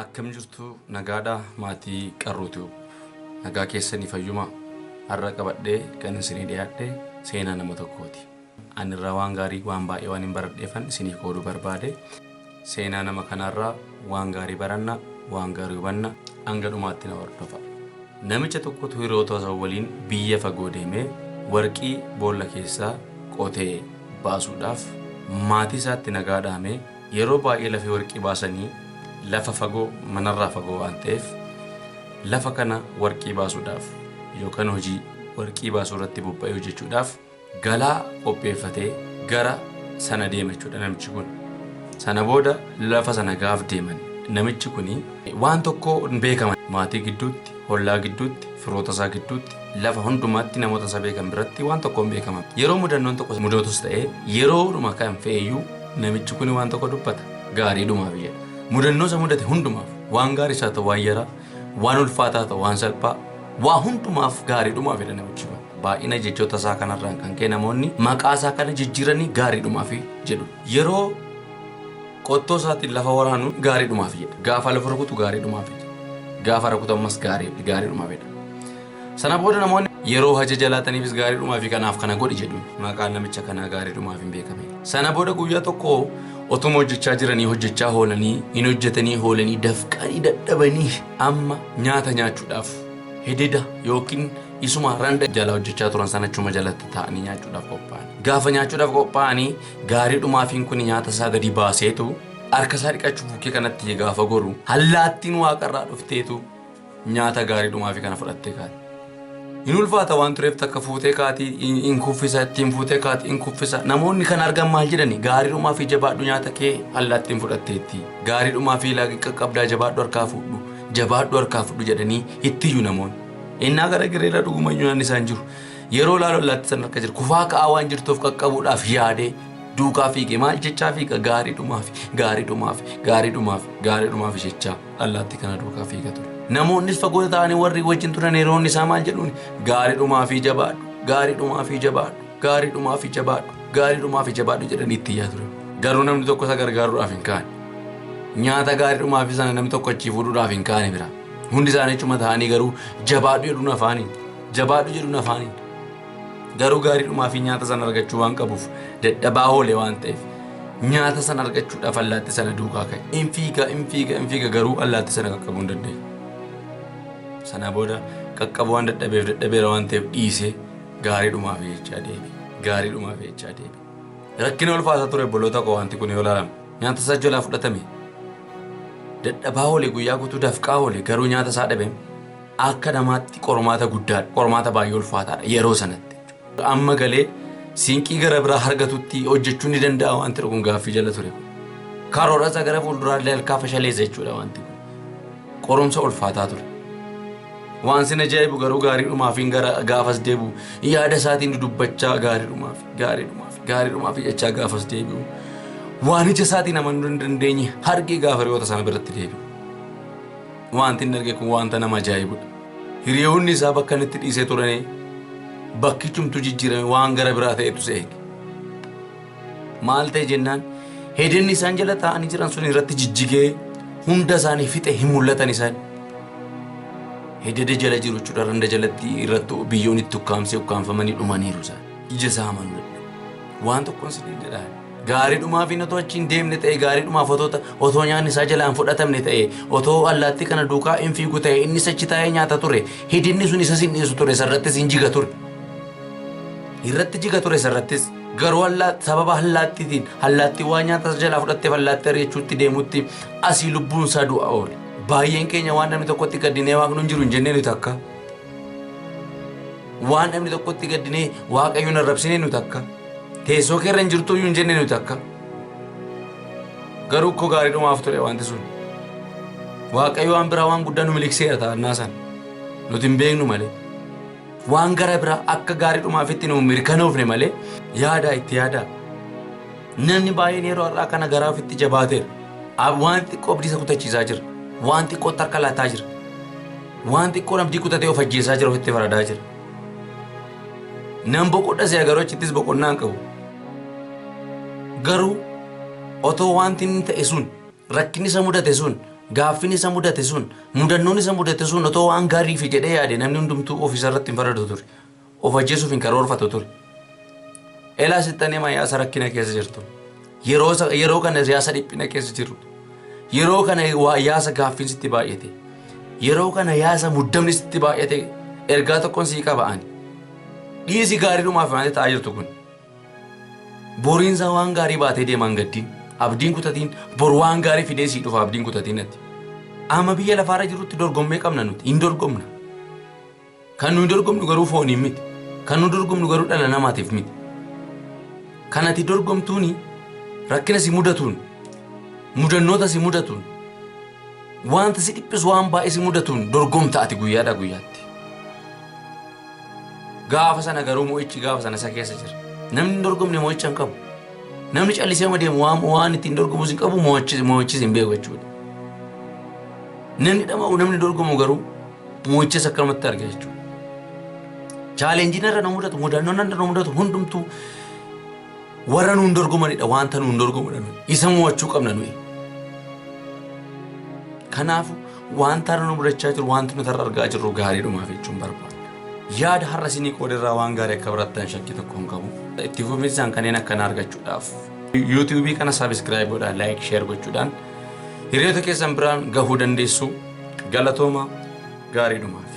Akkam jirtu nagaadhaa maatii Qarruu Tube. Nagaa keessanii fayyuma har'a qabadhee kan isinii dhiyaadhe seenaa nama tokkooti. Ani irraa waan gaarii waan baay'ee waan hin baradheefan isiniif qooduu barbaade. Seenaa nama kanarraa waan gaarii baranna, waan gaarii hubanna, hanga dhumaatti na hordofa. Namicha tokkotu hiriyoota isaa waliin biyya fagoo deemee warqii boolla keessaa qotee baasuudhaaf maatii isaatti nagaa dhaamee yeroo baay'ee lafee warqii baasanii lafa fagoo manarraa fagoo waan ta'eef lafa kana warqii baasuudhaaf yookaan hojii warqii baasuu irratti bobba'ee hojjechuudhaaf galaa qopheeffatee gara sana deema jechuudha namichi kun. Sana booda lafa sana gaaf deeman namichi kun waan tokko hin beekaman maatii gidduutti, hollaa gidduutti, firoota isaa gidduutti, lafa hundumaatti namoota isa beekan biratti waan tokko hin beekaman. Yeroo mudannoon tokko mudatus ta'ee yeroodhuma kan fe'eyyuu namichi kun waan tokko dubbata gaariidhumaaf jedha. Mudannoo isa mudate hundumaaf waan gaarii isaa ta'u waan yaraa, waan ulfaataa ta'u waan salphaa, waa hundumaaf gaariidhumaaf jedha namichi kun. Baay'ina jechoota isaa kanarraan kan ka'e namoonni maqaa isaa kana jijjiiranii gaariidhumaaf jedhu. Yeroo qottoo isaatiin lafa waraanu gaariidhumaaf jedha. Gaafa lafa rukutu gaariidhumaaf jedha. Gaafa rukutu ammas gaariidhumaaf jedha. Sana booda namoonni yeroo ajaja laataniifis gaariidhumaaf kanaaf kana godhi jedhu. Maqaan namicha kanaa gaariidhumaaf hin beekame. Sana booda guyyaa tokko otuma hojjechaa jiranii hojjechaa oolanii hin hojjetanii oolanii dafqanii dadhabanii amma nyaata nyaachuudhaaf hidida yookiin isuma randa jala hojjechaa turan sana achuma jalatti taa'anii nyaachuudhaaf qophaa'an. Gaafa nyaachuudhaaf qophaa'anii gaariidhumaafiin kun nyaata isaa gadi baaseetu harka isaa dhiqachuuf bukkee kanatti gaafa goru allaattiin waaqarraa dhufteetu nyaata gaariidhumaafi kana fudhattee kaate. Hin ulfaata waan tureef takka fuutee kaatii hin kuffisa ittiin fuutee kaatii hin kuffisa. Namoonni kan argan maal jedhani gaariidhumaafi jabaadhu nyaata kee allaattiin fudhatteetti. Gaariidhumaafi qaqqabdaa jabaadhu harkaa fudhu jabaadhu harkaa fudhu jedhanii ittiyyuu namoonni. Innaa gara gireera dhugumayyuu nyaanni isaan jiru. Yeroo laalu allaattii sana harka jiru kufaa ka'aa waan jirtuuf qaqqabuudhaaf yaadee duukaa fiige maal jechaa fiiga gaariidhumaaf gaariidhumaaf gaariidhumaaf gaariidhumaaf jechaa allaattii kana duukaa fiiga ture. Namoonnis fagoo ta'anii warri wajjin turan yeroon isaa maal jedhuun gaariidhumaaf jabaadhu gaariidhumaaf jabaadhu gaariidhumaaf jabaadhu gaariidhumaaf jabaadhu jedhanii itti iyyaa ture. Garuu namni tokko isa gargaaruudhaaf hin kaane. Nyaata gaariidhumaaf sana namni tokko achii fuudhuudhaaf hin kaane bira. Hundi isaanii achuma ta'anii garuu jabaadhu jedhuun afaaniin jabaadhu jedhuun afaaniin. Garuu gaariidhumaa fi nyaata sana argachuu waan qabuuf dadhabaa oole waan ta'eef nyaata sana argachuudhaaf allaattii sana duukaa ka'e. In fiiga in fiiga in fiiga garuu allaattii sana qaqqabuu hin dandeenye. Sana booda qaqqabuu waan dadhabeef dadhabeera waan ta'eef dhiisee gaariidhumaaf jechaa deebi. Gaariidhumaaf jechaa deebi. Rakkina ulfaataa ture obboloota koo wanti kun yoo ilaalame nyaata isaa jalaa fudhatame. Dadhabaa oole guyyaa guutuu dafqaa oole garuu nyaata isaa dhabe akka namaatti qormaata guddaadha. Qormaata baay'ee ulfaataadha yeroo sanatti. Amma galee siinqii gara biraa argatutti hojjechuu ni danda'a wanti kun gaaffii jala ture. Karoora isaa gara fuulduraallee halkaa fashaleessa jechuudha wanti kun. Qorumsa ulfaataa ture. Waan sin ajaa'ibu garuu gaariidhumaaf hin gara gaafas deebi'u yaada isaatiin dubbachaa gaariidhumaaf gaariidhumaaf gaariidhumaaf jechaa gaafas deebi'u. Waan ija isaatiin amanuu hin dandeenye hargee gaafa hiriyoota sana biratti deebi'u. Wanti inni arge kun wanta nama ajaa'ibudha. Hiriyoonni isaa bakka inni itti dhiisee turanii bakkichumtuu jijjiirame waan gara biraa ta'etu isa eege. Maal ta'e jennaan hedinni isaan jala taa'anii jiran sun irratti jijjigee hunda isaanii fixe hin mul'atan isaan. Hededa jala jiru jechuudha randa jalatti irratti biyyoon itti ukkaamsee ukkaamfamanii dhumaniiru isaan. Ija isaa amanuu dadhabe. Waan tokkoon isiniin jedhaa. Gaariidhumaaf inni otoo achi hin deemne ta'e gaariidhumaaf otoo nyaanni isaa jalaan fudhatamne ta'e otoo allaattii kana duukaa hin fiigu ta'e inni achi taa'ee nyaata ture hidinni sun isa sin dhiisu ture sarrattis hin jiga ture. Irratti jiga ture sarrattis garuu sababa allaattiitiin allaattii waan nyaata isa jalaa fudhatteef allaattii ari'achuutti deemutti asii lubbuun isaa du'a oole. Baay'een keenya waan namni tokkotti gaddinee waaqni hin jiru hin jennee nuti akka. Waan namni tokkotti gaddinee waaqayyoon arrabsinee nuti akka. Teessoo keerra hin jirtu iyyuu hin jenne nuti akka. Garuu koo gaariidhumaaf ture wanti sun. Waaqayyo waan biraa waan guddaa nu miliqseera ta'annaa sana. Nuti hin beeknu malee. Waan gara biraa akka gaariidhumaafitti nu mirkanoofne malee yaadaa itti yaadaa. Namni baay'een yeroo har'aa kana garaa ofitti jabaateera. Waan xiqqoo abdii isa kutachiisaa jira. Waan xiqqootti harka laataa jira. Waan xiqqoon abdii kutatee of ajjeesaa jira ofitti faradaa jira. Nan boqodha si'a garuu achittis boqonnaa hin qabu. Garuu otoo wanti inni ta'e sun rakkinni isa mudate sun Gaaffiin isa mudate sun, mudannoon isa mudate sun otoo waan gaariifi jedhee yaade namni hundumtuu of isarratti hin faradu ture. Of ajjeesuuf hin karoorfatu ture. Elaa sittan hima yaasa rakkina keessa jirtu. Yeroo yeroo kana yaasa dhiphina keessa jiru. Yeroo kana yaasa gaaffiin sitti baay'ate. Yeroo kana yaasa muddamni sitti baay'ate ergaa tokkoon sii qaba ani. Dhiisi gaariidhumaaf waan ta'aa jirtu kun. Boriinsa waan gaarii baatee deemaan gaddiin. Abdiin kutatiin bor waan gaarii fidee sii dhufa abdiin kutatiin ati. Amma biyya lafaarra jirutti dorgommee qabna nuti hin dorgomna. Kan nuyi dorgomnu garuu fooniin miti. Kan nu dorgomnu garuu dhala namaatiif miti. Kan ati dorgomtuuni rakkina si mudatuun, mudannoota si mudatuun, wanta si dhiphisu waan baay'ee si mudatuun dorgomta ati guyyaadhaa guyyaatti. Gaafa sana garuu mo'ichi gaafa sana isa keessa jira. Namni hin dorgomne mo'icha hin qabu. Namni callisee deemu waan ittiin dorgomus hin qabu mo'ichis hin beeku jechuudha. Namni dhama'u namni dorgomu garuu mo'ichas akkanumatti arga jechuudha. Challengeiin irra nu mudatu mudannoon irra nu mudatu hundumtuu warra nuun dorgomanidha wanta nuun dorgomudha nuyi. Isa mo'achuu qabna nuyi. Kanaafuu wanta har'a nu mudachaa jiru wanti nuti har'a argaa jirru gaariidhumaaf jechuun barbaada. Yaada har'a isinii qoodirraa waan gaarii akka barattan shakkii tokko hin qabu. Itti fufinsaan kanneen akkanaa argachuudhaaf YouTubeii kana subscribe godhaa, like, share gochuudhaan hiriyoota keessan biraan gahuu dandeessu. Galatooma gaariidhumaaf.